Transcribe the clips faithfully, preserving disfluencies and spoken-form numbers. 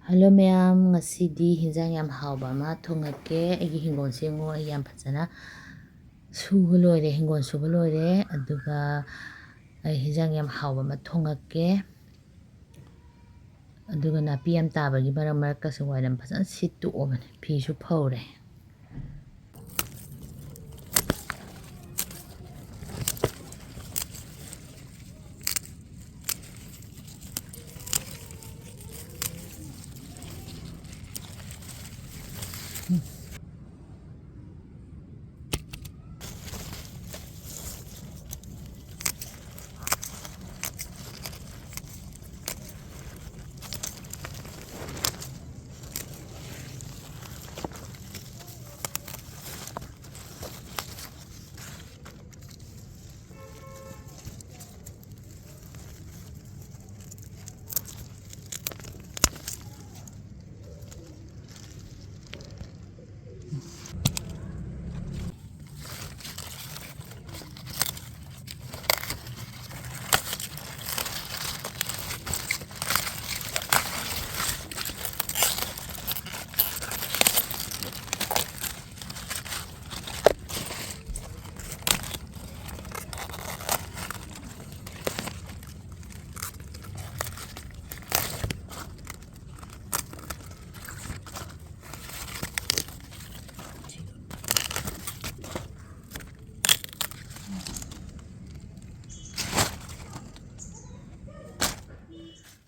Hello ꯃꯌꯥꯝ, ꯉꯁꯤꯗꯤ ꯍꯤꯟꯖꯥꯡ ꯌꯥꯝ ꯍꯥꯎꯕ ꯑꯃ ꯊꯣꯡꯉꯛꯀꯦ꯫ ꯑꯩꯒꯤ ꯍꯤꯡꯒꯣꯜꯁꯦ ꯌꯦꯡꯉꯣ, ꯑꯩ ꯌꯥꯝ ꯐꯖꯅ ꯁꯨꯕ ꯂꯣꯏꯔꯦ, ꯍꯤꯡꯒꯣꯜ ꯁꯨꯕ ꯂꯣꯏꯔꯦ꯫ ꯑꯗꯨꯒ ꯑꯩ ꯍꯤꯟꯖꯥꯡ ꯌꯥꯝ ꯍꯥꯎꯕ ꯑꯃ ꯊꯣꯡꯉꯛꯀꯦ꯫ ꯑꯗꯨꯒ ꯅꯥꯄꯤ ꯌꯥꯝ ꯇꯥꯕꯒꯤ ꯃꯔꯛ ꯃꯔꯛꯇꯁꯨ ꯋꯥꯏꯔꯝ ꯐꯖꯅ ꯁꯤꯠꯇꯣꯛꯑꯕꯅꯦ, ꯐꯤꯁꯨ ꯐꯧꯔꯦ꯫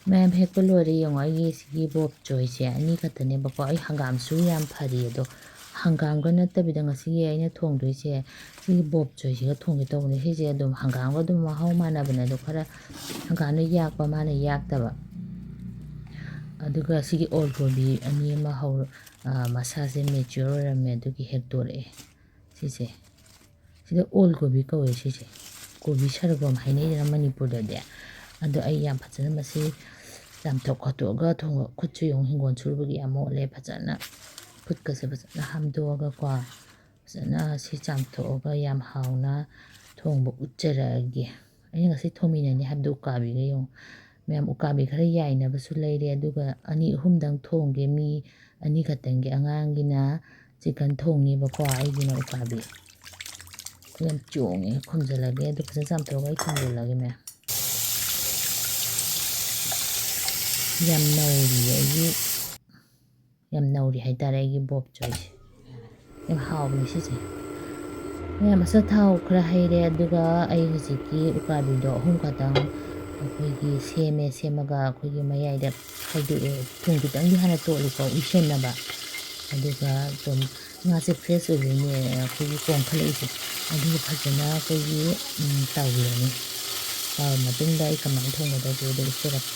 ꯃꯌꯥꯝ ꯍꯦꯛꯄ ꯂꯣꯏꯔꯦ꯫ ꯌꯦꯡꯉꯣ, ꯑꯩꯒꯤ ꯁꯤꯒꯤ ꯕꯣꯞ ꯆꯣꯏꯁꯦ ꯑꯅꯤ ꯈꯛꯇꯅꯦꯕꯀꯣ꯫ ꯑꯩ ꯍꯪꯒꯥꯝꯁꯨ ꯌꯥꯝ ꯐꯔꯤ, ꯑꯗꯣ ꯍꯪꯒꯥꯝꯒ ꯅꯠꯇꯕꯤꯗ ꯉꯁꯤꯒꯤ ꯑꯩꯅ ꯊꯣꯡꯗꯣꯏꯁꯦ ꯁꯤꯒꯤ ꯕꯣꯞ ꯆꯣꯏꯁꯤꯒ ꯊꯣꯡꯒꯦ ꯇꯧꯕꯅꯦ꯫ ꯁꯤꯁꯦ ꯑꯗꯨꯝ ꯍꯪꯒꯥꯝꯒ ꯑꯗꯨꯝ ꯃꯍꯥꯎ ꯃꯥꯟꯅꯕꯅꯦ, ꯑꯗꯣ ꯈꯔ ꯍꯪꯒꯥꯝꯅ ꯌꯥꯛꯄ, ꯃꯥꯅ ꯌꯥꯛꯇꯕ꯫ ꯑꯗꯨꯒ ꯁꯤꯒꯤ ꯑꯣꯜ ꯀꯣꯕꯤ ꯑꯅꯤ ꯑꯃ ꯍꯧ-, ꯑ, ꯃꯁꯥꯁꯦ mature ꯑꯣꯏꯔꯝꯃꯦ, ꯑꯗꯨꯒꯤ ꯍꯦꯛꯇꯣꯔꯛꯑꯦ ꯁꯤꯁꯦ꯫ ꯁꯤꯗ ꯑꯣꯜ ꯀꯣꯕꯤ ꯀꯧꯋꯦ ꯁꯤꯁꯦ꯫ ꯀꯣꯕꯤ ꯁꯔꯒꯣꯝ ꯍꯥꯏꯅꯩꯗꯅ ꯃꯅꯤꯄꯨꯔꯗꯗꯤ꯫ ꯑꯗꯣ ꯑꯩ ꯌꯥꯝ ꯐꯖꯅ ꯃꯁꯤ ꯆꯥꯝꯊꯣꯛ ꯈꯣꯠꯇꯣꯛꯑꯒ ꯊꯣꯡꯕ, ꯈꯨꯠꯁꯨ ꯌꯦꯡꯉꯨ ꯍꯤꯡꯒꯣꯜ ꯁꯨꯔꯨꯕꯒꯤ ꯌꯥꯝ ꯃꯣꯠꯂꯦ꯫ ꯐꯖꯅ ꯈꯨꯠꯀꯁꯦ ꯐꯖꯅ ꯍꯥꯝꯗꯣꯛꯑꯒꯀꯣ, ꯐꯖꯅ ꯁꯤ ꯆꯥꯝꯊꯣꯛꯑꯒ ꯌꯥꯝ ꯍꯥꯎꯅ ꯊꯣꯡꯕ ꯎꯠꯆꯔꯛꯑꯒꯦ꯫ ꯑꯩꯅ ꯉꯁꯤ ꯊꯣꯡꯃꯤꯟꯅꯅꯤ ꯍꯥꯏꯕꯗꯣ ꯎꯀꯥꯕꯤꯒ ꯌꯦꯡꯉꯨ꯫ ꯃꯌꯥꯝ ꯎꯀꯥꯕꯤ ꯈꯔ ꯌꯥꯏꯅꯕꯁꯨ ꯂꯩꯔꯦ, ꯑꯗꯨꯒ ꯑꯅꯤ ꯑꯍꯨꯝꯗꯪ ꯊꯣꯡꯒꯦ, ꯃꯤ ꯑꯅꯤ ꯈꯛꯇꯪꯒꯤ꯫ ꯑꯉꯥꯡꯒꯤꯅ ꯆꯤꯀꯟ ꯊꯣꯡꯅꯤꯕꯀꯣ, ꯑꯩꯒꯤꯅ ꯎꯀꯥꯕꯤ꯫ ꯌꯥꯝ ꯆꯣꯡꯉꯦ, ꯈꯨꯝꯖꯤꯜꯂꯒꯦ꯫ ꯑꯗꯨ ꯐꯖꯅ ꯆꯥꯝꯊꯣꯛꯑꯒ ꯑꯩ ꯈꯨꯝꯖꯤꯜꯂꯒꯦ ꯃꯌꯥꯝ꯫ ꯌꯥꯝ ꯅꯧꯔꯤ ꯑꯩꯒꯤ, ꯌꯥꯝ ꯅꯧꯔꯤ ꯍꯥꯏꯇꯥꯔꯦ ꯑꯩꯒꯤ ꯕꯣꯞ ꯆꯣꯏꯁꯦ꯫ ꯌꯥꯝ ꯍꯥꯎꯕꯅꯤ ꯁꯤꯁꯦ꯫ ꯃꯌꯥꯝ ꯑꯆꯥꯊꯥꯎ ꯈꯔ ꯍꯩꯔꯦ, ꯑꯗꯨꯒ ꯑꯩ ꯍꯧꯖꯤꯛꯀꯤ ꯎꯀꯥꯕꯤꯗꯣ ꯑꯍꯨꯝ ꯈꯛꯇꯪ ꯑꯩꯈꯣꯏꯒꯤ ꯁꯦꯝꯃꯦ꯫ ꯁꯦꯝꯃꯒ ꯑꯩꯈꯣꯏꯒꯤ ꯃꯌꯥꯏꯗ ꯈꯥꯏꯗꯣꯛꯑꯦ꯫ ꯊꯨꯝ ꯈꯤꯇꯪꯗꯤ ꯍꯥꯟꯅ ꯇꯣꯠꯂꯤꯀꯣ, ꯎꯏꯁꯟꯅꯕ꯫ ꯑꯗꯨꯒ ꯑꯗꯨꯝ ꯉꯥꯁꯦ ꯐ꯭ꯔꯦꯁ ꯑꯣꯏꯕꯅꯤꯅ ꯑꯩꯈꯣꯏꯒꯤ ꯄꯣꯝꯈꯠꯂꯛꯏꯁꯦ꯫ ꯑꯗꯨꯒ ꯐꯖꯅ ꯑꯩꯈꯣꯏꯒꯤ, ꯎꯝ, ꯇꯥꯎꯕꯤꯔꯅꯤ꯫ ꯇꯥꯎꯔ ꯃꯇꯨꯡꯗ ꯑꯩ ꯀꯃꯥꯏꯅ ꯊꯣꯡꯒꯗꯒꯦ ꯑꯗꯨ ꯎꯠꯆꯔꯛꯀꯦ꯫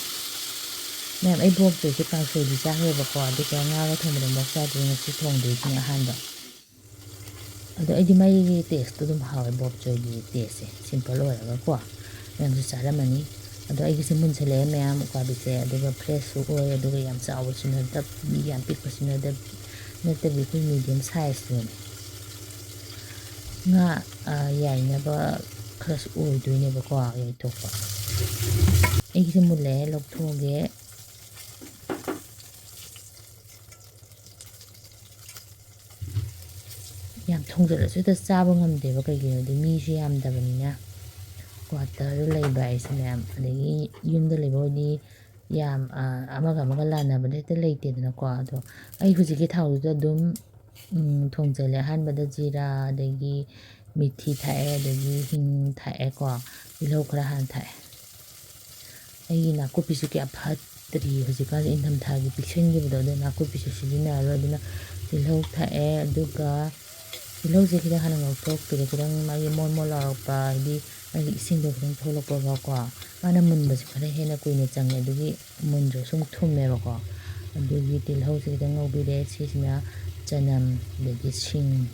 ꯃꯌꯥꯝ, ꯑꯩ ꯕꯣꯞ ꯆꯣꯏꯁꯦ ꯀꯥꯡꯁꯣꯏꯗꯤ ꯆꯥꯈ꯭ꯔꯦꯕꯀꯣ, ꯑꯗꯨꯒ ꯉꯥꯒ ꯊꯣꯡꯕꯗ ꯃꯣꯔꯣꯛ ꯆꯥꯗ꯭ꯔꯤ, ꯉꯁꯤ ꯊꯣꯡꯗꯣꯏꯁꯤꯅ ꯑꯍꯥꯟꯕ꯫ ꯑꯗꯣ ꯑꯩꯗꯤ ꯃꯩꯒꯤ ꯇꯦꯁꯇꯣ ꯑꯗꯨꯝ ꯍꯥꯎꯋꯦ, ꯕꯣꯞ ꯆꯣꯏꯒꯤ ꯇꯦꯁꯁꯦ ꯁꯤꯝꯄꯜ ꯑꯣꯏꯔꯒꯀꯣ꯫ ꯃꯌꯥꯝꯁꯨ ꯆꯥꯔꯝꯃꯅꯤ꯫ ꯑꯗꯣ ꯑꯩꯒꯤꯁꯦ ꯃꯨꯟꯁꯜꯂꯛꯑꯦ ꯃꯌꯥꯝ, ꯎꯀꯥꯕꯤꯁꯦ꯫ ꯑꯗꯨꯒ ꯐ꯭ꯔꯦꯁꯁꯨ ꯑꯣꯏ, ꯑꯗꯨꯒ ꯌꯥꯝ ꯆꯥꯎꯕꯁꯨ ꯅꯠꯇꯕꯤ, ꯌꯥꯝ ꯄꯤꯛꯄꯁꯨ ꯅꯠꯇꯕꯤ, ꯅꯠꯇꯕꯤ ꯑꯩꯈꯣꯏ ꯃꯤꯗꯤꯌꯝ ꯁꯥꯏꯖꯇꯨꯅꯤ꯫ ꯉꯥ, ꯑ, ꯌꯥꯏꯅꯕ ꯈꯔꯁꯨ ꯑꯣꯏꯗꯣꯏꯅꯦꯕꯀꯣ, ꯌꯥꯏꯊꯣꯛꯄ꯫ ꯑꯩꯒꯤꯁꯦ ꯃꯨꯜꯂꯦ, ꯂꯧꯊꯣꯛꯑꯒꯦ꯫ ꯌꯥꯝ ꯊꯣꯡꯖꯜꯂꯁꯨ ꯍꯦꯛꯇ ꯆꯥꯕ ꯉꯝꯗꯦꯕ, ꯀꯩꯒꯤꯅꯣꯗꯤ ꯃꯤꯁꯨ ꯌꯥꯝꯗꯕꯅꯤꯅ꯫ ꯀ꯭ꯋꯥꯇꯔꯗ ꯂꯩꯕ ꯍꯥꯏꯁꯦ ꯃꯌꯥꯝ, ꯑꯗꯒꯤ ꯌꯨꯝꯗ ꯂꯩꯕ ꯑꯣꯏꯗꯤ ꯌꯥꯝ, ꯑ, ꯑꯃꯒ ꯑꯃꯒ ꯂꯥꯟꯅꯕꯗ ꯍꯦꯛꯇ ꯂꯩꯇꯦꯗꯅꯀꯣ꯫ ꯑꯗꯣ ꯑꯩ ꯍꯧꯖꯤꯛꯀꯤ ꯊꯥꯎꯗꯨꯗ ꯑꯗꯨꯝ, ꯎꯝ, ꯊꯣꯡꯖꯜꯂꯦ꯫ ꯑꯍꯥꯟꯕꯗ ꯖꯤꯔꯥ, ꯑꯗꯒꯤ ꯃꯤꯊꯤ ꯊꯥꯛꯑꯦ, ꯑꯗꯒꯤ ꯍꯤꯡ ꯊꯥꯛꯑꯦꯀꯣ꯫ ꯇꯤꯜꯍꯧ ꯈꯔ ꯍꯥꯟꯅ ꯊꯥꯛꯑꯦ꯫ ꯑꯩꯒꯤ ꯅꯥꯀꯨꯞꯄꯤꯁꯨ ꯀꯌꯥ ꯐꯠꯇ꯭ꯔꯤ ꯍꯧꯖꯤꯛꯀꯥꯟꯁꯦ, ꯏꯪꯊꯝꯊꯥꯒꯤ ꯄꯤꯛꯁꯟꯈꯤꯕꯗꯣ, ꯑꯗꯨ ꯅꯥꯀꯨꯞꯄꯤꯁꯨ ꯁꯤꯖꯤꯟꯅꯔꯔꯣꯏ꯫ ꯑꯗꯨꯅ ꯇꯤꯜꯍꯧ ꯊꯥꯛꯑꯦ, ꯑꯗꯨꯒ ꯇꯤꯜꯍꯧꯁꯦ ꯈꯤꯇꯪ ꯍꯥꯟꯅ ꯉꯧꯊꯣꯛꯄꯤꯔꯦ, ꯈꯤꯇꯪ ꯃꯥꯒꯤ ꯃꯣꯟ ꯃꯣꯟ ꯂꯥꯎꯔꯛꯄ, ꯍꯥꯏꯗꯤ ꯃꯥꯒꯤ ꯏꯁꯤꯡꯗꯣ ꯈꯤꯇꯪ ꯊꯣꯛꯂꯛꯄꯒꯀꯣ꯫ ꯃꯥꯅ ꯃꯨꯟꯕꯁꯦ ꯈꯔ ꯍꯦꯟꯅ ꯀꯨꯏꯅ ꯆꯪꯉꯦ, ꯑꯗꯨꯒꯤ ꯃꯨꯟꯗ꯭ꯔꯁꯨ ꯑꯃꯨꯛ ꯊꯨꯝꯃꯦꯕꯀꯣ꯫ ꯑꯗꯨꯒꯤ ꯇꯤꯜꯍꯧꯁꯦ ꯈꯤꯇꯪ ꯉꯧꯕꯤꯔꯦ꯫ ꯁꯤꯁꯤꯅ ꯆꯅꯝ, ꯑꯗꯒꯤ ꯁꯤꯡ,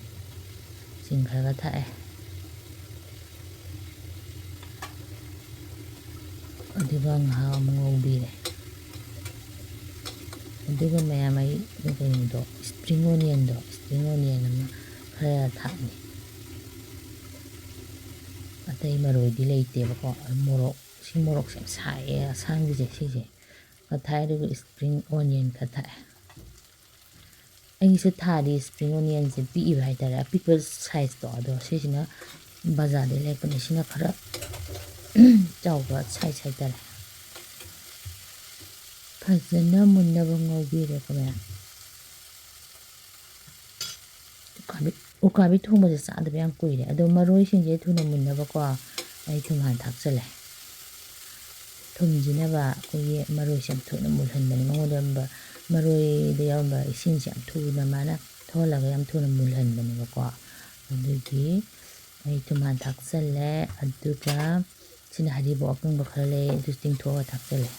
ꯁꯤꯡ ꯈꯔꯒ ꯊꯥꯛꯑꯦ꯫ ꯑꯗꯨꯒ ꯉꯥꯏꯍꯥꯛ ꯑꯃꯨꯛ ꯉꯧꯕꯤꯔꯦ꯫ ꯑꯗꯨꯒ ꯃꯌꯥꯝ ꯑꯩ ꯀꯩꯅꯣꯗꯣ, spring onionꯗꯣ, spring onion ꯑꯃ ꯈꯔ ꯊꯥꯛꯑꯅꯤ꯫ ꯑꯇꯩ ꯃꯔꯣꯏꯗꯤ ꯂꯩꯇꯦꯕꯀꯣ꯫ ꯃꯣꯔꯣꯛ ꯁꯤ ꯃꯣꯔꯣꯛꯁꯦ ꯌꯥꯝ ꯁꯥꯏꯌꯦ, ꯑꯁꯥꯡꯕꯤꯁꯦ ꯁꯤꯁꯦ ꯈꯔ ꯊꯥꯛꯑꯦ, ꯑꯗꯨꯒ spring onionꯁꯦ ꯈꯔ ꯊꯥꯛꯑꯦ꯫ ꯑꯩꯒꯤꯁꯦ ꯊꯥꯗꯤ spring onionꯁꯦ ꯄꯤꯛꯏꯕ ꯍꯥꯏꯇꯥꯔꯦ, ꯑꯄꯤꯛꯄ sizeꯇꯣ, ꯑꯗꯣ ꯁꯤꯁꯤꯅ ꯕꯖꯥꯔꯗꯩ ꯂꯩꯔꯛꯄꯅꯦ, ꯁꯤꯅ ꯈꯔ ꯆꯥꯎꯕ size ꯍꯥꯏꯇꯥꯔꯦ꯫ ꯐꯖꯅ ꯃꯨꯟꯅꯕ ꯉꯧꯕꯤꯔꯦꯀꯣ ꯃꯌꯥꯝ꯫ ꯎꯀꯥꯕꯤ, ꯎꯀꯥꯕꯤ ꯊꯣꯡꯕꯁꯦ ꯆꯥꯗꯕ ꯌꯥꯝ ꯀꯨꯏꯔꯦ꯫ ꯑꯗꯣ ꯃꯔꯣꯏꯁꯤꯡꯁꯦ ꯊꯨꯅ ꯃꯨꯟꯅꯕꯀꯣ ꯑꯩ ꯊꯨꯝ ꯍꯥꯟꯅ ꯊꯥꯛꯆꯜꯂꯦ꯫ ꯊꯨꯝꯁꯤꯅꯕ ꯑꯩꯈꯣꯏꯒꯤ ꯃꯔꯣꯏꯁꯦ ꯌꯥꯝ ꯊꯨꯅ ꯃꯨꯜꯍꯟꯕꯅꯦ꯫ ꯃꯉꯣꯟꯗ ꯌꯥꯎꯔꯝꯕ, ꯃꯔꯣꯏꯗ ꯌꯥꯎꯔꯝꯕ ꯏꯁꯤꯡꯁꯦ ꯌꯥꯝ ꯊꯨꯅ ꯃꯥꯅ ꯊꯣꯛꯍꯜꯂꯒ ꯌꯥꯝ ꯊꯨꯅ ꯃꯨꯜꯍꯟꯕꯅꯦꯕꯀꯣ꯫ ꯑꯗꯨꯒꯤ ꯑꯩ ꯊꯨꯝ ꯍꯥꯟꯅ ꯊꯥꯛꯆꯜꯂꯦ꯫ ꯑꯗꯨꯒ ꯁꯤꯅ ꯍꯔꯤꯕꯣꯞ ꯑꯀꯪꯕ ꯈꯔ ꯂꯩ, ꯑꯗꯨ ꯇꯤꯡꯊꯣꯛꯑꯒ ꯊꯥꯛꯆꯜꯂꯦ꯫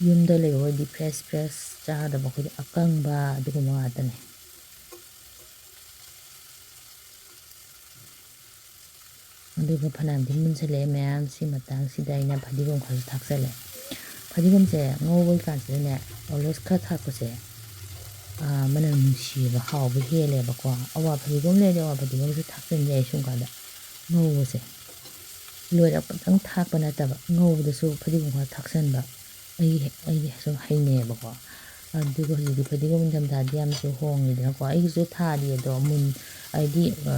ꯌꯨꯝꯗ ꯂꯩꯕ ꯍꯣꯏꯗꯤ fresh fresh ꯆꯥꯒꯗꯕ, ꯑꯩꯈꯣꯏꯗꯤ ꯑꯀꯪꯕ ꯑꯗꯨꯒꯨꯝꯕ ꯉꯥꯛꯇꯅꯦ꯫ ꯑꯗꯨꯒ ꯐꯅꯌꯥꯝꯗꯤ ꯃꯨꯟꯁꯜꯂꯛꯑꯦ ꯃꯌꯥꯝ꯫ ꯁꯤ ꯃꯇꯥꯡꯁꯤꯗ ꯑꯩꯅ ꯐꯗꯤꯒꯣꯝ ꯈꯔꯁꯨ ꯊꯥꯛꯆꯜꯂꯦ꯫ ꯐꯗꯤꯒꯣꯝꯁꯦ ꯉꯧꯕꯒꯤ ꯀꯥꯟꯁꯤꯗꯅꯦ always ꯈꯔ ꯊꯥꯛꯄꯁꯦ, ꯑꯥ, ꯃꯅꯝ ꯅꯨꯡꯁꯤꯕ, ꯍꯥꯎꯕ ꯍꯦꯜꯂꯦꯕꯀꯣ꯫ ꯑꯋꯥ ꯐꯗꯤꯒꯣꯝ ꯂꯩꯔꯗꯤ ꯑꯋꯥ ꯐꯗꯤꯒꯣꯝꯁꯨ ꯊꯥꯛꯆꯟ ꯌꯥꯏ ꯁꯨꯝ ꯀꯥꯟꯗ꯫ ꯉꯧꯕꯁꯦ ꯂꯣꯏꯔꯛꯄꯗꯪ ꯊꯥꯛꯄ ꯅꯠꯇꯕ, ꯉꯧꯕꯗꯁꯨ ꯐꯗꯤꯒꯣꯝ ꯈꯔ ꯊꯥꯛꯆꯟꯕ ꯑꯩꯒꯤ ꯍꯦꯛ, ꯑꯩꯒꯤ ꯁꯨꯝ ꯍꯩꯅꯩꯌꯦꯕꯀꯣ꯫ ꯑꯗꯨꯒ ꯍꯧꯖꯤꯛꯇꯤ ꯐꯗꯤꯒꯣꯝ ꯏꯪꯊꯝꯊꯥꯗꯤ ꯌꯥꯝꯁꯨ ꯍꯣꯡꯉꯤꯗꯅꯀꯣ꯫ ꯑꯩꯒꯤꯁꯨ ꯊꯥꯔꯤ ꯑꯗꯣ ꯃꯨꯟ-, ꯍꯥꯏꯗꯤ, ꯑ,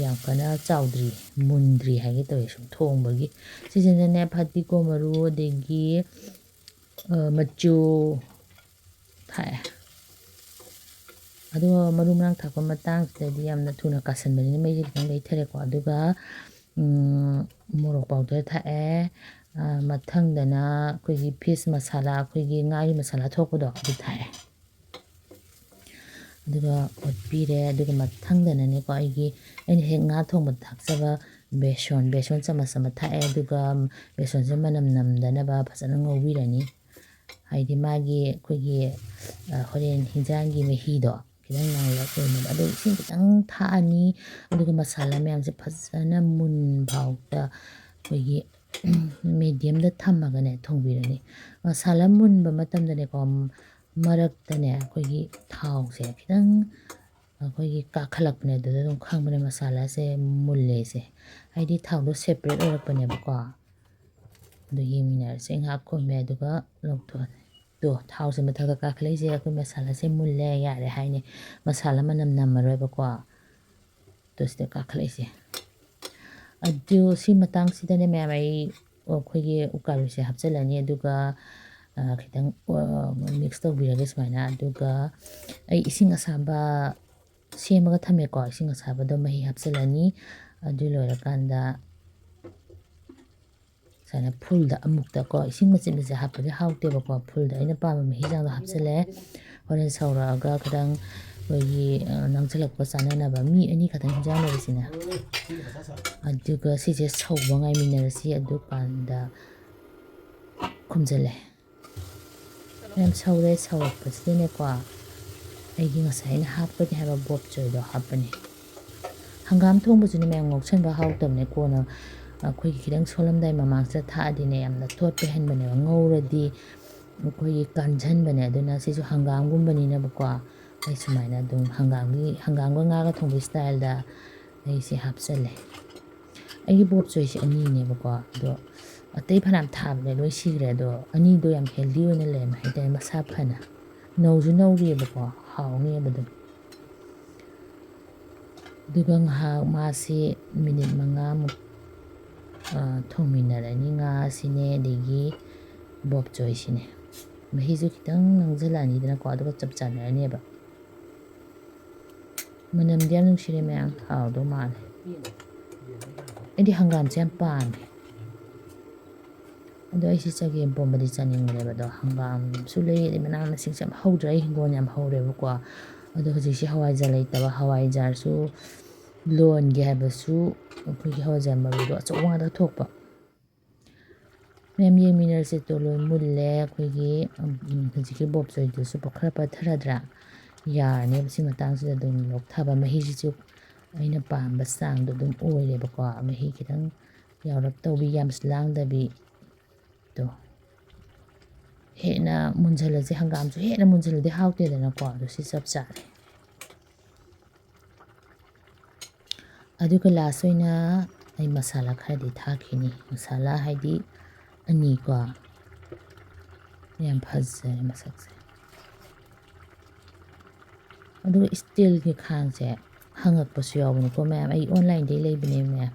ꯌꯥꯝ ꯀꯟꯅ ꯆꯥꯎꯗ꯭ꯔꯤ, ꯃꯨꯟꯗ꯭ꯔꯤ ꯍꯥꯏꯒꯦ ꯇꯧꯋꯦ ꯁꯨꯝ ꯊꯣꯡꯕꯒꯤ꯫ ꯁꯤꯁꯤꯅꯅꯦ ꯐꯗꯤꯒꯣꯝ ꯃꯔꯨ ꯑꯗꯒꯤ, ꯑ, ꯃꯆꯨ ꯊꯥꯛꯑꯦ꯫ ꯑꯗꯨꯒ ꯃꯔꯨ ꯃꯔꯥꯡ ꯊꯥꯛꯄ ꯃꯇꯥꯡꯁꯤꯗꯗꯤ ꯌꯥꯝꯅ ꯊꯨꯅ ꯀꯥꯁꯟꯕꯅꯤꯅ ꯃꯩꯁꯦ ꯈꯤꯇꯪ ꯂꯩꯊꯔꯦꯀꯣ꯫ ꯑꯗꯨꯒ, ꯎꯝ, ꯃꯣꯔꯣꯛ powder ꯊꯥꯛꯑꯦ꯫ ꯑ, ꯃꯊꯪꯗꯅ ꯑꯩꯈꯣꯏꯒꯤ fish masala, ꯑꯩꯈꯣꯏꯒꯤ ꯉꯥꯒꯤ masala ꯊꯣꯛꯄꯗꯣ, ꯑꯗꯨ ꯊꯥꯛꯑꯦ꯫ ꯑꯗꯨꯒ ꯑꯣꯠꯄꯤꯔꯦ꯫ ꯑꯗꯨꯒ ꯃꯊꯪꯗꯅꯅꯦꯀꯣ, ꯑꯩꯒꯤ, ꯑꯩꯅ ꯍꯦꯛ ꯉꯥ ꯊꯣꯡꯕꯗ ꯊꯥꯛꯆꯕ ꯕꯦꯁꯣꯟ, ꯕꯦꯁꯣꯟ ꯆꯥꯃꯁ ꯑꯃ ꯊꯥꯛꯑꯦ꯫ ꯑꯗꯨꯒ ꯕꯦꯁꯣꯟꯁꯦ ꯃꯅꯝ ꯅꯝꯗꯅꯕ ꯐꯖꯅ ꯉꯧꯕꯤꯔꯅꯤ꯫ ꯍꯥꯏꯗꯤ ꯃꯥꯒꯤ ꯑꯩꯈꯣꯏꯒꯤ, ꯑ, ꯍꯣꯔꯦꯟ ꯍꯤꯟꯖꯥꯡꯒꯤ ꯃꯍꯤꯗꯣ ꯈꯤꯇꯪ ꯉꯥꯡꯂꯞ ꯑꯣꯏꯅꯕ꯫ ꯑꯗꯣ ꯏꯁꯤꯡ ꯈꯤꯇꯪ ꯊꯥꯛꯑꯅꯤ꯫ ꯑꯗꯨꯒ masala ꯃꯌꯥꯝꯁꯦ ꯐꯖꯅ ꯃꯨꯟ ꯐꯥꯎꯗ ꯑꯩꯈꯣꯏꯒꯤ mediumꯗ ꯊꯝꯃꯒꯅꯦ ꯊꯣꯡꯕꯤꯔꯅꯤ꯫ Masala ꯃꯨꯟꯕ ꯃꯇꯝꯗꯅꯦꯀꯣ, ꯃꯔꯛꯇꯅꯦ ꯑꯩꯈꯣꯏꯒꯤ ꯊꯥꯎꯁꯦ ꯈꯤꯇꯪ ꯑꯩꯈꯣꯏꯒꯤ ꯀꯥꯈꯠꯂꯛꯄꯅꯦ, ꯑꯗꯨꯗ ꯑꯗꯨꯝ ꯈꯪꯕꯅꯦ ꯃꯁꯥꯂꯥꯁꯦ ꯃꯨꯜꯂꯦꯁꯦ, ꯍꯥꯏꯗꯤ ꯊꯥꯎꯗꯣ separate ꯑꯣꯏꯔꯛꯄꯅꯦꯕꯀꯣ꯫ ꯑꯗꯨ ꯌꯦꯡꯃꯤꯟꯅꯔꯁꯦ꯫ ꯉꯥꯏꯍꯥꯛ ꯈꯨꯝꯃꯦ, ꯑꯗꯨꯒ ꯂꯧꯊꯣꯛꯑꯅꯤ꯫ ꯇꯣ, ꯊꯥꯎꯁꯦ ꯃꯊꯛꯇ ꯀꯥꯈꯠꯂꯛꯏꯁꯦ ꯑꯩꯈꯣꯏ ꯃꯁꯥꯂꯥꯁꯦ ꯃꯨꯜꯂꯦ, ꯌꯥꯔꯦ ꯍꯥꯏꯅꯤ꯫ ꯃꯁꯥꯂꯥ ꯃꯅꯝ ꯅꯝꯃꯔꯣꯏꯕꯀꯣ꯫ ꯇꯣ, ꯁꯤꯗ ꯀꯥꯈꯠꯂꯛꯏꯁꯦ꯫ ꯑꯗꯨ ꯁꯤ ꯃꯇꯥꯡꯁꯤꯗꯅꯦ ꯃꯌꯥꯝ, ꯑꯩ ꯑꯩꯈꯣꯏꯒꯤ ꯎꯀꯥꯕꯤꯁꯦ ꯍꯥꯞꯆꯤꯜꯂꯅꯤ, ꯑꯗꯨꯒ, ꯑ, ꯈꯤꯇꯪ, ꯑ, mix ꯇꯧꯕꯤꯔꯒꯦ ꯁꯨꯃꯥꯏꯅ꯫ ꯑꯗꯨꯒ ꯑꯩ ꯏꯁꯤꯡ ꯑꯁꯥꯕ ꯁꯦꯝꯃꯒ ꯊꯝꯃꯦꯀꯣ꯫ ꯏꯁꯤꯡ ꯑꯁꯥꯕꯗꯣ ꯃꯍꯤ ꯍꯥꯞꯆꯤꯜꯂꯅꯤ꯫ ꯑꯗꯨ ꯂꯣꯏꯔꯀꯥꯟꯗ ꯁꯨꯃꯥꯏꯅ ꯐꯨꯜꯗ ꯑꯃꯨꯛꯇꯀꯣ, ꯏꯁꯤꯡ ꯃꯆꯤꯠ ꯃꯆꯤꯠ ꯍꯥꯞꯄꯗꯤ ꯍꯥꯎꯇꯦꯕꯀꯣ꯫ ꯐꯨꯜꯗ ꯑꯩꯅ ꯄꯥꯝꯕ ꯃꯍꯤ ꯆꯥꯡꯗꯣ ꯍꯥꯞꯆꯤꯜꯂꯦ꯫ ꯍꯣꯔꯦꯟ ꯁꯧꯔꯛꯑꯒ ꯈꯤꯇꯪ ꯑꯩꯈꯣꯏꯒꯤ, ꯑ, ꯅꯪꯁꯤꯜꯂꯛꯄ ꯆꯥꯅꯅꯕ꯫ ꯃꯤ ꯑꯅꯤ ꯈꯛꯇꯪ ꯍꯤꯟꯖꯥꯡ ꯂꯩꯕꯁꯤꯅ꯫ ꯑꯗꯨꯒ ꯁꯤꯁꯦ ꯁꯧꯕ ꯉꯥꯏꯃꯤꯟꯅꯔꯁꯤ꯫ ꯑꯗꯨꯀꯥꯟꯗ ꯈꯨꯝꯖꯤꯜꯂꯦ꯫ ꯌꯥꯝ ꯁꯧꯔꯦ꯫ ꯁꯧꯔꯛꯄꯁꯤꯗꯅꯦꯀꯣ, ꯑꯩꯒꯤ ꯉꯁꯥꯏ ꯑꯩꯅ ꯍꯥꯞꯀꯅꯤ ꯍꯥꯏꯕ ꯕꯣꯞ ꯆꯣꯏꯗꯣ ꯍꯥꯞꯄꯅꯤ꯫ ꯍꯪꯒꯥꯝ ꯊꯣꯡꯕꯁꯤꯅ ꯃꯌꯥꯝ ꯉꯧꯁꯟꯕ ꯍꯥꯎꯇꯕꯅꯦ꯫ ꯀꯣꯟꯅ ꯑꯩꯈꯣꯏꯒꯤ ꯈꯤꯇꯪ ꯁꯣꯜꯂꯝꯗꯥꯏ ꯃꯃꯥꯡꯁꯤꯗ ꯊꯥꯛꯑꯗꯤꯅꯦ, ꯌꯥꯝꯅ ꯊꯣꯠꯄ ꯍꯦꯟꯕꯅꯦꯕ꯫ ꯉꯧꯔꯗꯤ ꯑꯩꯈꯣꯏꯒꯤ ꯀꯟꯖꯟꯕꯅꯦ꯫ ꯑꯗꯨꯅ ꯁꯤꯁꯨ ꯍꯪꯒꯥꯝꯒꯨꯝꯕꯅꯤꯅꯕꯀꯣ, ꯑꯩ ꯁꯨꯃꯥꯏꯅ ꯑꯗꯨꯝ ꯍꯪꯒꯥꯝꯒꯤ, ꯍꯪꯒꯥꯝꯒ ꯉꯥꯒ ꯊꯣꯡꯕꯒꯤ ꯁ꯭ꯇꯥꯏꯜꯗ ꯑꯩꯁꯦ ꯍꯥꯞꯆꯜꯂꯦ꯫ ꯑꯩꯒꯤ ꯕꯣꯞ ꯆꯣꯏꯁꯦ ꯑꯅꯤꯅꯦꯕꯀꯣ, ꯑꯗꯣ ꯑꯇꯩ ꯐꯅꯌꯥꯝ ꯊꯥꯕꯅꯦ, ꯂꯣꯏ ꯁꯤꯈ꯭ꯔꯦ꯫ ꯑꯗꯣ ꯑꯅꯤꯗꯣ ꯌꯥꯝ healthy ꯑꯣꯏꯅ ꯂꯩꯔꯝꯃꯦ ꯍꯥꯏꯇꯥꯔꯦ, ꯃꯁꯥ ꯐꯅ꯫ ꯅꯧꯁꯨ ꯅꯧꯔꯤꯑꯕꯀꯣ, ꯍꯥꯎꯅꯤꯕ ꯑꯗꯨꯝ꯫ ꯑꯗꯨꯒ ꯉꯥꯏꯍꯥꯛ ꯃꯥꯁꯤ ꯃꯤꯅꯤꯠ ꯃꯉꯥꯃꯨꯛ, ꯑ, ꯊꯣꯡꯃꯤꯟꯅꯔꯅꯤ꯫ ꯉꯥꯁꯤꯅꯦ, ꯑꯗꯒꯤ ꯕꯣꯞ ꯆꯣꯏꯁꯤꯅꯦ꯫ ꯃꯍꯤꯁꯨ ꯈꯤꯇꯪ ꯅꯪꯁꯤꯜꯂꯛꯑꯅꯤꯗꯅꯀꯣ, ꯑꯗꯨꯒ ꯆꯞ ꯆꯥꯟꯅꯔꯅꯦꯕ꯫ ꯃꯅꯝꯗꯤ ꯌꯥꯝ ꯅꯨꯡꯁꯤꯔꯦ ꯃꯌꯥꯝ, ꯍꯥꯎꯗꯧ ꯃꯥꯜꯂꯦ꯫ ꯑꯩꯗꯤ ꯍꯪꯒꯥꯝꯁꯦ ꯌꯥꯝ ꯄꯥꯝꯃꯦ꯫ ꯑꯗꯣ ꯑꯩꯁꯦ ꯆꯒꯦꯝ ꯄꯣꯝꯕꯗꯤ ꯆꯥꯅꯤꯡꯕꯅꯦꯕ, ꯑꯗꯣ ꯍꯪꯒꯥꯝꯁꯨ ꯂꯩ, ꯑꯗꯩ ꯃꯅꯥ ꯃꯁꯤꯡꯁꯦ ꯌꯥꯝ ꯍꯧꯗ꯭ꯔꯦ꯫ ꯑꯩ ꯍꯤꯡꯒꯣꯜ ꯌꯥꯝ ꯍꯧꯔꯦꯕꯀꯣ꯫ ꯑꯗꯣ ꯍꯧꯖꯤꯛꯁꯦ ꯍꯋꯥꯏꯖꯥꯔ ꯂꯩꯇꯕ, ꯍꯋꯥꯏꯖꯥꯔꯁꯨ ꯂꯣꯟꯒꯦ ꯍꯥꯏꯕꯁꯨ ꯑꯩꯈꯣꯏꯒꯤ ꯍꯋꯥꯏꯖꯥꯔ ꯃꯔꯨꯗꯣ ꯑꯆꯧꯕ ꯉꯥꯛꯇ ꯊꯣꯛꯄ꯫ ꯃꯌꯥꯝ ꯌꯦꯡꯃꯤꯟꯅꯔꯁꯦ꯫ ꯇꯣ, ꯂꯣꯏ ꯃꯨꯜꯂꯦ꯫ ꯑꯩꯈꯣꯏꯒꯤ, ꯎꯝ, ꯍꯧꯖꯤꯛꯀꯤ ꯕꯣꯞ ꯆꯣꯏꯗꯨꯁꯨ ꯈꯔ ꯄꯠꯊꯔꯗ꯭ꯔꯥ? ꯌꯥꯔꯅꯦꯕ ꯁꯤ ꯃꯇꯥꯡꯁꯤꯗ ꯑꯗꯨꯝ ꯂꯧꯊꯕ꯫ ꯃꯍꯤꯁꯤꯁꯨ ꯑꯩꯅ ꯄꯥꯝꯕ ꯆꯥꯡꯗꯣ ꯑꯗꯨꯝ ꯑꯣꯏꯔꯦꯕꯀꯣ꯫ ꯃꯍꯤ ꯈꯤꯇꯪ ꯌꯥꯎꯔꯞ ꯇꯧꯕꯤ, ꯌꯥꯝꯁꯨ ꯂꯥꯡꯗꯕꯤ꯫ ꯇꯣ, ꯍꯦꯟꯅ ꯃꯨꯟꯖꯜꯂꯁꯦ꯫ ꯍꯪꯒꯥꯝꯁꯨ ꯍꯦꯟꯅ ꯃꯨꯟꯖꯜꯂꯗꯤ ꯍꯥꯎꯇꯦꯗꯅꯀꯣ꯫ ꯑꯗꯣ ꯁꯤ ꯆꯞ ꯆꯥꯔꯦ꯫ ꯑꯗꯨꯒ ꯂꯥꯁ ꯑꯣꯏꯅ ꯑꯩ ꯃꯁꯥꯂꯥ ꯈꯔꯗꯤ ꯊꯥꯛꯈꯤꯅꯤ꯫ ꯃꯁꯥꯂꯥ ꯍꯥꯏꯗꯤ ꯑꯅꯤꯀꯣ꯫ ꯌꯥꯝ ꯐꯖꯔꯦ ꯃꯁꯛꯁꯦ꯫ ꯑꯗꯨꯒ ꯏꯁꯇꯤꯜꯒꯤ ꯈꯥꯡꯁꯦ ꯍꯪꯉꯛꯄꯁꯨ ꯌꯥꯎꯕꯅꯤꯀꯣ ꯃꯌꯥꯝ꯫ ꯑꯩ ꯑꯣꯟꯂꯥꯏꯟꯗꯒꯤ ꯂꯩꯕꯅꯦ ꯃꯌꯥꯝ꯫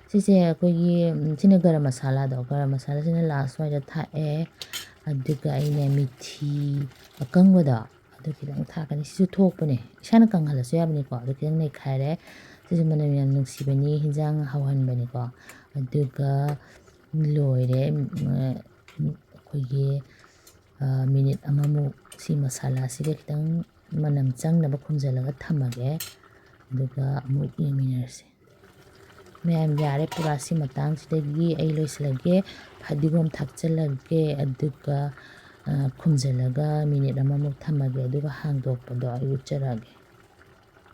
ꯁꯤꯁꯦ ꯑꯩꯈꯣꯏꯒꯤ, ꯎꯝ, ꯁꯤꯅ ꯒꯔꯝ ꯃꯁꯥꯂꯥꯗꯣ꯫ ꯒꯔꯝ ꯃꯁꯥꯂꯥꯁꯤꯅ ꯂꯥꯁ ꯋꯥꯏꯗ ꯊꯥꯛꯑꯦ꯫ ꯑꯗꯨꯒ ꯑꯩꯅꯦ ꯃꯤꯊꯤ ꯑꯀꯪꯕꯗꯣ, ꯑꯗꯨ ꯈꯤꯇꯪ ꯊꯥꯛꯀꯅꯤ꯫ ꯁꯤꯁꯨ ꯊꯣꯛꯄꯅꯦ, ꯏꯁꯥꯅ ꯀꯪꯍꯜꯂꯁꯨ ꯌꯥꯕꯅꯤꯀꯣ꯫ ꯑꯗꯨ ꯈꯤꯇꯪ ꯅꯩꯈꯥꯏꯔꯦ꯫ ꯁꯤꯁꯨ ꯃꯅꯝ ꯌꯥꯝ ꯅꯨꯡꯁꯤꯕꯅꯤ, ꯍꯤꯟꯖꯥꯡ ꯍꯥꯎꯍꯟꯕꯅꯤꯀꯣ꯫ ꯑꯗꯨꯒ ꯂꯣꯏꯔꯦ꯫ ꯎꯝ, ꯑꯩꯈꯣꯏꯒꯤ, ꯑ, ꯃꯤꯅꯤꯠ ꯑꯃꯃꯨꯛ ꯁꯤ ꯃꯁꯥꯂꯥꯁꯤꯒ ꯈꯤꯇꯪ ꯃꯅꯝ ꯆꯪꯅꯕ ꯈꯨꯝꯖꯤꯜꯂꯒ ꯊꯝꯃꯒꯦ꯫ ꯑꯗꯨꯒ ꯑꯃꯨꯛ ꯌꯦꯡꯃꯤꯟꯅꯔꯁꯤ꯫ ꯃꯌꯥꯝ ꯌꯥꯔꯦ, ꯄꯨꯔꯥ ꯁꯤ ꯃꯇꯥꯡꯁꯤꯗꯒꯤ ꯑꯩ ꯂꯣꯏꯁꯤꯜꯂꯒꯦ꯫ ꯐꯗꯤꯒꯣꯝ ꯊꯥꯛꯆꯤꯜꯂꯒꯦ꯫ ꯑꯗꯨꯒ, ꯑ, ꯈꯨꯝꯖꯤꯜꯂꯒ ꯃꯤꯅꯤꯠ ꯑꯃꯃꯨꯛ ꯊꯝꯃꯒꯦ꯫ ꯑꯗꯨꯒ ꯍꯥꯡꯗꯣꯛꯄꯗꯣ ꯑꯩ ꯎꯠꯆꯔꯛꯑꯒꯦ꯫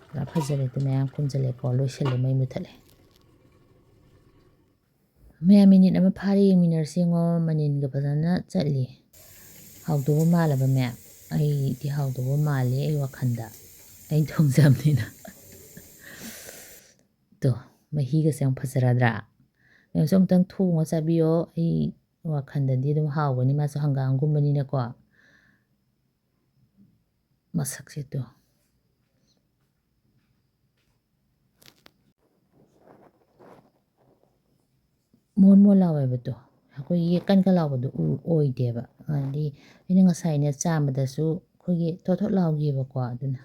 ꯄꯨꯔꯥ ꯐꯖꯔꯦ꯫ ꯑꯗꯨ ꯃꯌꯥꯝ ꯈꯨꯝꯖꯤꯜꯂꯦꯀꯣ꯫ ꯂꯣꯏꯁꯤꯜꯂꯦ, ꯃꯩ ꯃꯨꯊꯠꯂꯦ꯫ ꯃꯌꯥꯝ ꯃꯤꯅꯤꯠ ꯑꯃ ꯐꯥꯔꯦ, ꯌꯦꯡꯃꯤꯟꯅꯔꯁꯤ꯫ ꯌꯦꯡꯉꯣ, ꯃꯅꯤꯟꯒ ꯐꯖꯅ ꯆꯠꯂꯤ꯫ ꯍꯥꯎꯗꯧꯕ ꯃꯥꯜꯂꯕ ꯃꯌꯥꯝ? ꯑꯩꯗꯤ ꯍꯥꯎꯗꯧꯕ ꯃꯥꯜꯂꯤ ꯑꯩ ꯋꯥꯈꯜꯗ, ꯑꯩꯅ ꯊꯣꯡꯖꯕꯅꯤꯅ꯫ ꯇꯣ, ꯃꯍꯤꯒꯁꯦ ꯌꯥꯝ ꯐꯖꯔꯗ꯭ꯔꯥ? ꯃꯌꯥꯝꯁꯨ ꯑꯃꯨꯛꯇꯪ ꯊꯣꯡꯉ ꯆꯥꯕꯤꯌꯣ꯫ ꯑꯩ ꯋꯥꯈꯜꯗꯗꯤ ꯑꯗꯨꯝ ꯍꯥꯎꯒꯅꯤ, ꯃꯥꯁꯨ ꯍꯪꯒꯥꯝꯒꯨꯝꯕꯅꯤꯅꯀꯣ꯫ ꯃꯁꯛꯁꯦ ꯇꯣ꯫ ꯃꯣꯟ ꯃꯣꯟ ꯂꯥꯎꯋꯦꯕꯗꯣ, ꯑꯩꯈꯣꯏꯒꯤ ꯀꯟ ꯀꯟ ꯂꯥꯎꯕꯗꯣ ꯎ-, ꯑꯣꯏꯗꯦꯕ꯫ ꯍꯥꯏꯗꯤ ꯑꯩꯅ ꯉꯁꯥꯏꯅꯦ ꯆꯥꯝꯕꯗꯁꯨ ꯑꯩꯈꯣꯏꯒꯤ ꯊꯣꯠ ꯊꯣꯠ ꯂꯥꯎꯈꯤꯕꯀꯣ꯫ ꯑꯗꯨꯅ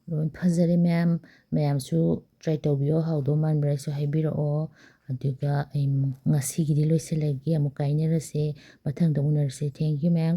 ꯂꯣꯏ ꯐꯖꯔꯦ ꯃꯌꯥꯝ꯫ ꯃꯌꯥꯝꯁꯨ try ꯇꯧꯕꯤꯌꯣ, ꯍꯥꯎꯗꯧ ꯃꯥꯟꯕ꯭ꯔꯥꯁꯨ ꯍꯥꯏꯕꯤꯔꯛꯑꯣ꯫ ꯑꯗꯨꯒ ꯑꯩ ꯉꯁꯤꯒꯤꯗꯤ ꯂꯣꯏꯁꯤꯜꯂꯒꯦ, ꯑꯃꯨꯛ ꯀꯥꯏꯅꯔꯁꯦ, ꯃꯊꯪꯗ ꯎꯅꯔꯁꯦ꯫ Thank you ꯃꯌꯥꯝ꯫